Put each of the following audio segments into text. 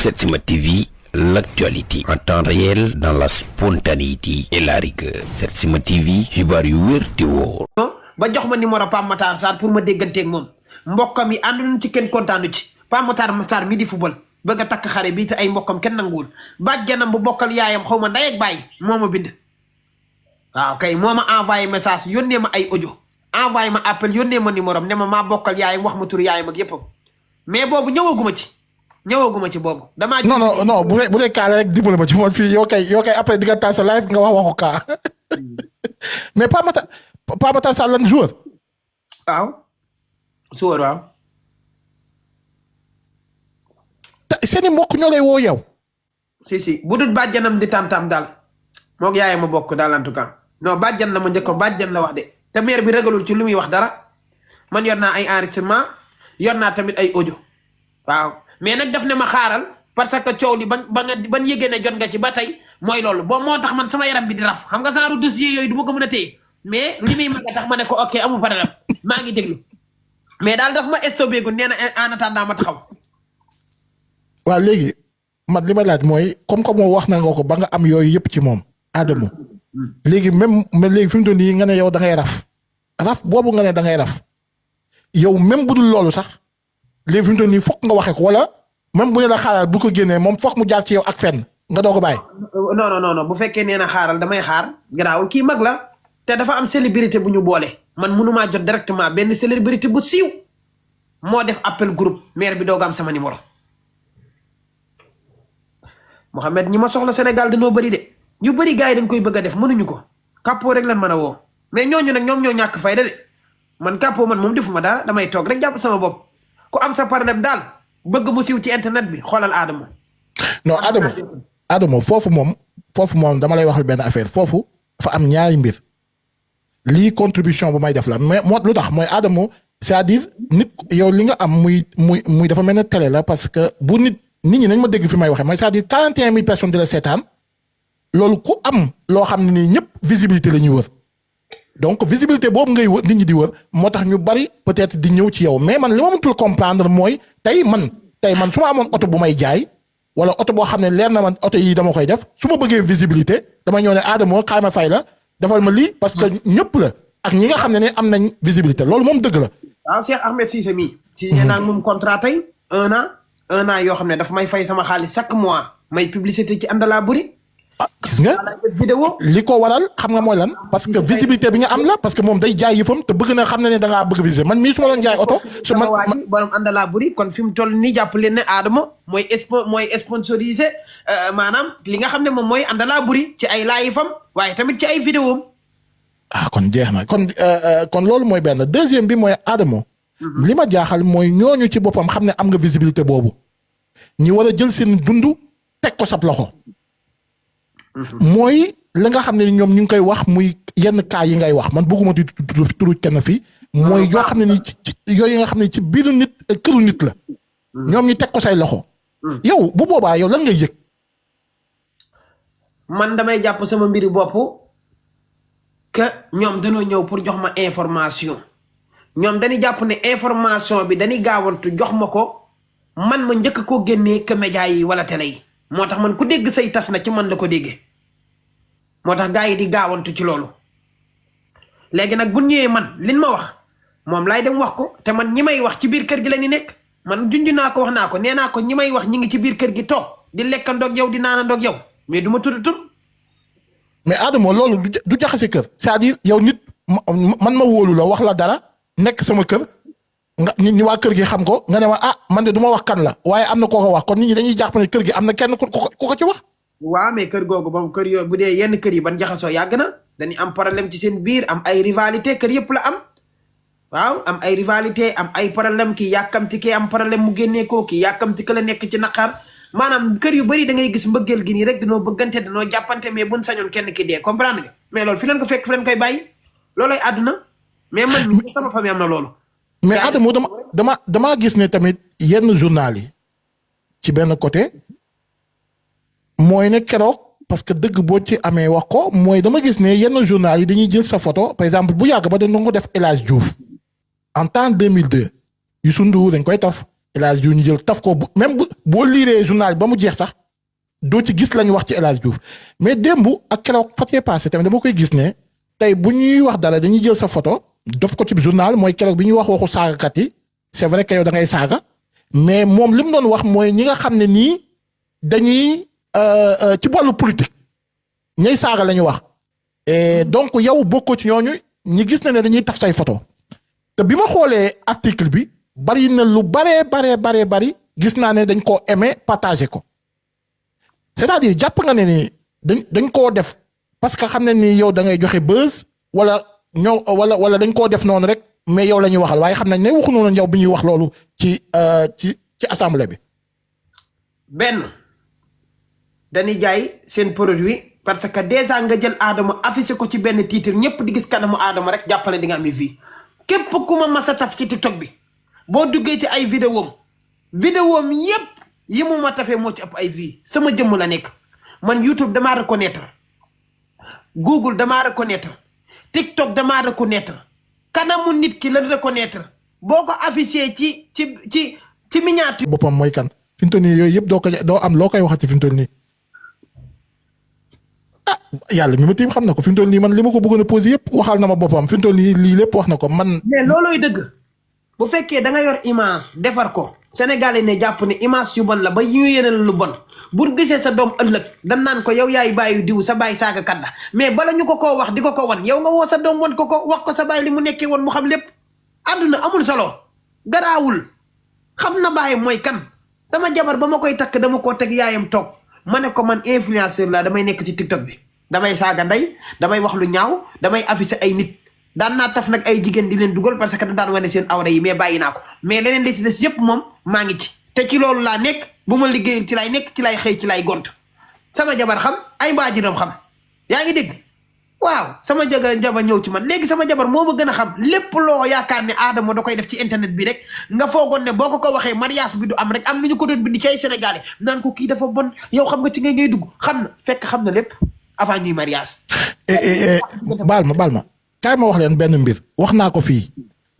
Setsima TV, l'actualité en temps réel dans la spontanéité et la rigueur. Setsima TV, xibaar yu wér te wóor. ba jox ma numéro Pape Matar Sarr pour ma dégganteeg moom mbokkam yi ànduñu ci kenn kontaanu ci Pape Matar Sarr mi di football bëgg a takk xare bi te ay mbokkam kenn nanguwul bàjjanam bu bokkal yaayam xaw ma ndey ak bàyyi moo ma bind. waaw kay moo ma envoyé message yónnee ma ay audio envoyé ma appel yónnee ma numéro am ne ma maa bokkal yaayam wax ma tur yaayam ak yëppam mais boobu ñëwaguma ci boobu. damaa non bu dee kaale rek dimbali ma ci moom fii yow kay après di nga taal sa live nga wax waxu kaa mais Pape Matar Sarr lan joueur. waaw joueur waaw. seeni mbokk ñoo lay woo yow. si bu dul bàjjanam di tam-tam daal moog yaayam ma bokk daal en tout cas non bàjjan la ma njëkk bàjjan la wax de te maire bi ragalul ci lu muy wax dara man yor naa ay enregistrement yor naa tamit ay audio waaw mais nag daf ne ma xaaral parce que coow li ban yëgee ne jot nga ci ba tey mooy loolu boo moo tax man sama yaram bi di raf xam nga genre dossier yooyu du ma ko mën a téye mais li muy mën a tax ma ne ko ok amul problème maa ngi déglu mais daal daf ma stoppé gu nee na en attendant ma taxaw. waaw léegi man li ma laaj mooy comme moo wax na nga ko ba nga am yooyu yëpp ci moom Adamo léegi léegi fi mu toll nii nga ne yow da ngay raf boobu nga ne da ngay raf yow même bu dul loolu sax léegi fi mu toll nii fokk nga waxee ko wala même bu ne la xaaral bu ko génnee moom fokk mu jaar ci yow ak fenn nga doog a bàyyi. non bu fekkee nee na xaaral damay xaar garaawul kii mag la te dafa am célébrité bu ñu boole man mënumaa jot directement benn célébrité bu siiw moo def appel groupe maire bi doog am sama numéro. Mohamed ñi ma soxla Sénégal dañoo bëri de ñu bëri gars yi dañ koy bëgg a def mënuñu ko kàppoo rek lan mën a woo mais ñooñu nag ñoom ñoo ñàkk fayda de man kàppoo man moom defuma dara damay toog rek jàpp sama bopp ku am sa problème daal bëgg mu siiw ci internet bi xoolal Adamo. non Adamo foofu moom dama lay waxal benn affaire foofu dafa am ñaari mbir lii contribution bu may def la mais moo lu tax mooy Adamo c'est-à-dire nit yow li nga am muy dafa mel ne télé la parce que bu nit ñi nañ ma dégg fi may waxee mooy c'est-à-dire 41 000 personnes di la seetaan loolu ku am loo xam ne nii ñëpp visibilité la ñuy wër donc visibilité boobu ngay wër nit ñi di wër moo tax ñu bari peut-être di ñëw ci yow mais man li ma mënatul comprendre mooy tey man su ma amoon oto bu may jaay wala oto boo xam ne leer na man oto yi dama koy def su ma bëggee visibilité dama ñëw ne Adamo xaay ma fay la defal ma lii parce que ñëpp la ak ñi nga xam ne am nañ visibilité loolu moom dëgg la. waaw Cheikh Ahmed Cissé mii. signé naa moom contrat tey 1 an yoo xam ne dafa may fay sama xaalis chaque mois may publicité ci Andala Buri. gis nga vidéo li ko waral xam nga mooy lan parce que visibilité bi nga am la parce que moom day jaay yëfam te bëgg na xam ne da ngaa bëgg visibilité man mii su ma doon jaay oto. su ma borom Andala Buri kon fi mu toll nii jàpp leen ne Adamo mooy sponsorisé maanaam li nga xam ne moom mooy Andala Buri ci ay live fam waaye tamit ci ay vidéo kon jeex na kon loolu mooy benn deuxième bi mooy Adamo. li ma jaaxal mooy ñooñu ci boppam xam ne am nga visibilité boobu ñi war a jël seen dund teg ko sab loxo mooy la nga xam ne ñoom ñu ngi koy wax muy yenn cas yi ngay wax man bëgguma di turu kenn fii mooy yoo xam ne ni yooyu nga xam ne ci biiru nit këru nit la ñoom ñu teg ko say loxo yow bu boobaa yow lan ngay yëg. man damay jàpp sama mbiri bopp que ñoom dañoo ñëw pour jox ma information ñoom dañuy jàpp ne information bi dañuy gaawantu jox ma ko man ma njëkk koo génnee que média yi wala télé yi moo tax man ku dégg say tas na ci man la ko déggee moo tax gars yi di gaawantu ci loolu léegi nag bu ñëwee man liñ ma wax moom laay dem wax ko te man ñi may wax ci biir kër gi la ñu nekk man junj naa ko wax naa ko nee naa ko ñi may wax ñi ngi ci biir kër gi toog di lekkandoog yow di naanandoog yow mais du ma tudd tur. mais Adamo loolu du jaxase kër c'est-à-dire yow nit man ma wóolu la wax la dara nekk sama kër nga ñi waa kër gi xam ko nga ne ma man de du ma wax kan la waaye am na koo ko wax kon nit ñi dañuy jàpp ne kër gi am na kenn ku ko ci wax. waaw mais kër googu moom kër yooyu bu dee yenn kër yi ban jaxasoo yàgg na dañuy am problème ci seen biir am ay rivalité kër yëpp la am waaw am ay rivalité am ay problème kii yàkkamti kii am problème mu génnee ko kii yàkkamti ka la nekk ci naqar maanaam kër yu bëri da ngay gis mbëggeel gi nii rek dañoo bëggante dañoo jàppante mais buñ sañoon kenn ki dee comprendre nga mais loolu fi leen ko fekk fi leen koy bàyyi loolooy àdduna mais man mi sama famille am na loolu. mais Adamo damaa gis ne tamit yenn journal yi ci benn côté mooy ne keroog parce que dëgg boo ci amee wax ko mooy dama gis ne yenn journal yi dañuy jël sa photo par exemple bu yàgg ba dañ ko def El Hadj Diouf en temps 2002 Youssou Ndour dañ koy taf El Hadj Diouf ñu jël taf ko même boo liiree journal ba mu jeex sax doo ci gis lañu wax ci El Hadj Diouf mais démb ak keroog fa cee passé tamit dama koy gis ne tey bu ñuy wax dara dañuy jël sa photo def ko ci journal mooy keroog bi ñuy wax waxu saagakat yi c'est vrai que yow da ngay saaga mais moom li mu doon wax mooy ñi nga xam ne nii dañuy ci wàllu politique ñay saaga la ñu wax et donc yow bokkoo ci ñooñu ñi gis na ne dañuy taf say photo te bi ma xoolee article bi bari na lu bari gis naa ne dañ koo aimé partagé ko c'est-à-dire jàpp nga ne ni dañ koo def parce que xam ne ni yow da ngay joxe buzz wala dañ koo def noonu rek mais yow la ñuy waxal waaye xam nañ ne waxu noonu yow bi ñuy wax loolu ci assemblée bi. benn dañuy jaay seen produit parce que déjà nga jël Adama affiché ko ci benn titre ñëpp di gis kanamu Adama rek jàppale di nga am vie képp ku ma mas a taf ci TikTok bi boo duggee ci ay vidéom yépp yi mu ma tafee moo ci ëpp ay vie sama jëmm la nekk man YouTube damaa reconnaître Google damaa reconnaître TikTok damaa reconnaître kanamu nit ki la reconnaître boo ko affiché ci miniature. boppam mooy kan fi mu toll nii yooyu yëpp doo am loo koy waxati fi mu toll nii yàlla mi ma tiim xam na ko fi mu toll nii man li ma ko bëggoon a posé yëpp waxal na ma boppam fi mu toll nii lii lépp wax na ko man. mais loolooy dëgg bu fekkee da nga yor image defar ko Sénégalais ne jàpp ne image yu bon la ba ñu yeneen lu bon bu gisee sa doom ëllëg dan naan ko yow yaay bàyyi diw sa bàyyi saaga kat la mais bala ñu ko koo wax di ko wan yow nga woo sa doom wan ko wax ko sa bàyyi li mu nekkee woon mu xam lépp àdduna amul solo garaawul xam na bàyyi mooy kan sama jabar ba ma koy takk dama koo teg yaayam toog ma ne ko man influenceur la damay nekk ci TikTok bi damay saaga ndey damay wax lu ñaaw damay afficher ay nit daan naa taf nag ay jigéen di leen dugal parce que da daan wane seen awra yi mais bàyyi naa ko mais leneen li ci des yëpp moom maa ngi ci te ci loolu laa nekk bu ma liggéeyul ci lay nekk ci lay xëy ci lay gont sama jabar xam ay mbaajiram xam yaa ngi dégg waaw sama jabar ñëw ci man léegi sama jabar moo ma gën a xam lépp loo yaakaar ne Adama da koy def ci internet bi rek nga foogoon ne boo ko waxee mariage bi du am rek am nañu ko doon bindi ci ay Sénégalais naan ko kii dafa bon yow xam nga ci ngay dugg xam na fekk xam na lépp avant ñuy mariage. baal ma kaay ma wax leen benn mbir wax naa ko fii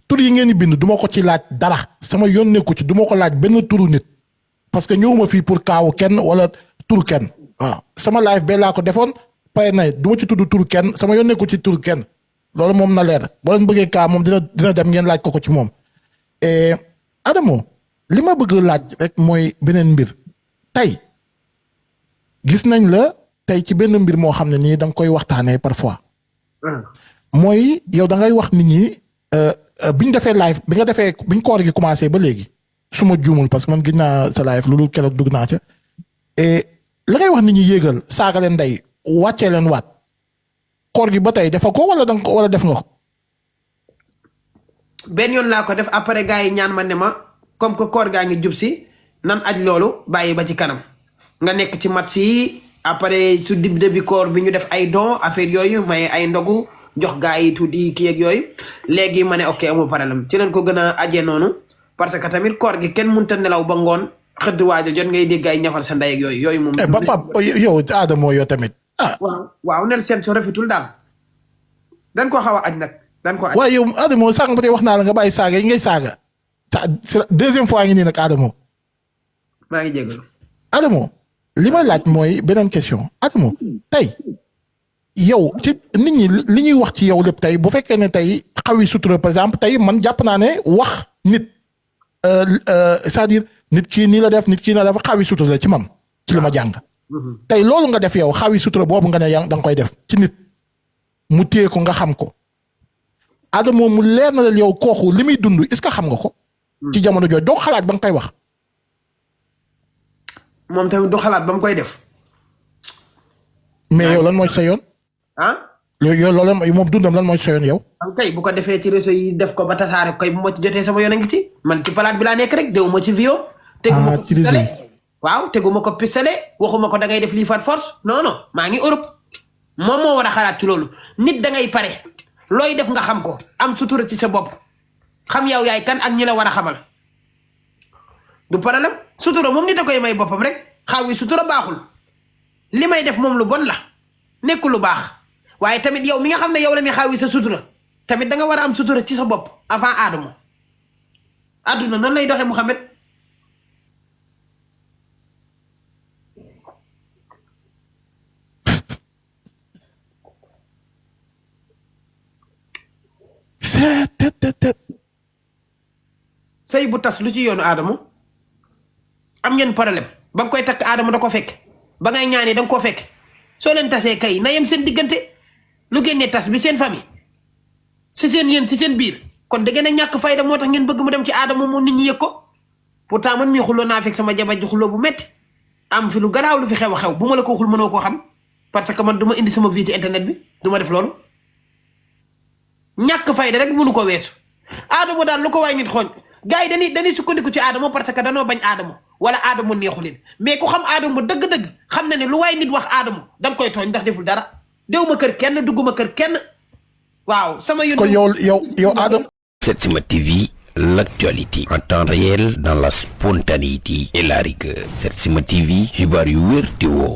tur yi ngeen di bind du ma ko ci laaj dara sama yónnee ko ci du ma ko laaj benn turu nit parce que ñëwuma fii pour kaawu kenn wala tur kenn waaw sama live ba laa ko defoon pare na du ma ci tudd tur kenn sama yónnee ko ci tur kenn loolu moom na leer boo leen bëggee kaa moom dina dem ngeen laaj ko ci moom. Adamo li ma bëgg laaj rek mooy beneen mbir tey gis nañ la tey ci benn mbir moo xam ne nii da nga koy waxtaanee parfois. mooy yow da ngay wax nit ñi bi ñu defee live bi nga defee bi ñu koor gi commencé ba léegi su ma juumul parce que man gis naa sa live loolu keroog dugg naa ca et la ngay wax nit ñi yéegal saaga leen ndey wàccee leen waat koor gi ba tey defa ko wala danga ko wala def nga ko. benn yoon laa ko def après gars yi ñaan ma ne ma comme que koor gaa ngi jub si nan aj loolu bàyyi ba ci kanam nga nekk ci match yi après su début koor bi ñu def ay don affaire yooyu may ay ndogu. jox gaa yi tuuti kii ak yooyu léegi ma ne ok amul problème ci leen ko gën a ajee noonu parce que tamit koor gi kenn mënut a nelaw ba ngoon xëdd waajo jot ngay dégg ay ñafal sa ndey ak yooyu moom. ba pap yow Adamo yow tamit ah. waaw nel seen so rafetul daal dañ ko xaw a aj nag dañ ko aj. waaye yow Adamo sànq ba tey wax naa la nga bàyyi saaga yi ngay saaga c'est deuxième fois ngi nii nag Adamo. maa ngi jégalu. Adamo li may laaj mooy beneen question Adamo tey. yow ci nit ñi li ñuy wax ci yow lépp tey bu fekkee ne tey xawi sutura par exemple tey man jàpp naa ne wax nit c'est-à-dire nit kii nii la def nit kii na def xawi sutura la ci man ci li ma jàng tey loolu nga def yow xawi sutura boobu nga ne yaa da nga koy def ci nit mu téye ko nga xam ko Adamo mu leer na la yow kooku li muy dund est-ce que xam nga ko ci jamono jooju doo xalaat ba nga koy wax moom tamit du xalaat ba mu koy def mais yow lan mooy sa yoon yow loolu moom dundam lan mooy sa yoon yow. kay bu ko defee ci réseau yi def ko ba tasaare koy bu ma ci jotee sama yoon a ngi ci man ci palaat bi laa nekk rek déwuma ci viol. teguma ko pistole waaw teguma ko pistole waxuma ko da ngay def lii far force non non maa ngi Europe moom moo war a xalaat ci loolu nit da ngay pare looy def nga xam ko am sutura ci sa bopp xam yow yaay kan ak ñi la war a xamal du problème sutura moom nit a koy may boppam rek xaw wi sutura baaxul li may def moom lu bon la nekk lu baax waaye tamit yow mi nga xam ne yow la mi xaw wi sa sutura tamit da nga war a am sutura ci sa bopp avant Adamo àdduna noonu lay doxee Mouhamed tet. sëy bu tas lu ci yoonu Adamo am ngeen problème ba nga koy takk Adamo da ko fekk ba ngay ñaani da nga koo fekk soo leen tasee kay na yem seen diggante lu génnee tas bi seen famille si seen yéen si seen biir kon da ngeen a ñàkk fayda moo tax ngeen bëgg mu dem ci Adamo mu nit ñi yëg ko pourtant man mii xuloo naa fekk sama jabar ji xuloo bu metti am fi lu garaaw lu fi xew a xew bu ma la ko xul mënoo koo xam parce que man du ma indi sama vie ci internet bi du ma def loolu ñàkk fayda rek mënu ko weesu Adamo daal lu ko waay nit xooñ gars yi dañuy sukkandiku ci Adamo parce que danoo bañ Adamo wala Adamo neexu leen mais ku xam Adamo dëgg-dëgg xam na ne lu waay nit wax Adamo danga koy tooñ ndax deful dara déw ma kër kenn dugguma kër kenn waaw sama yoon. kon yow Adamo. Setsima TV, l'actualité en temps réel dans la spontanéité et la rigueur. Setsima TV, xibaar yu wér te woo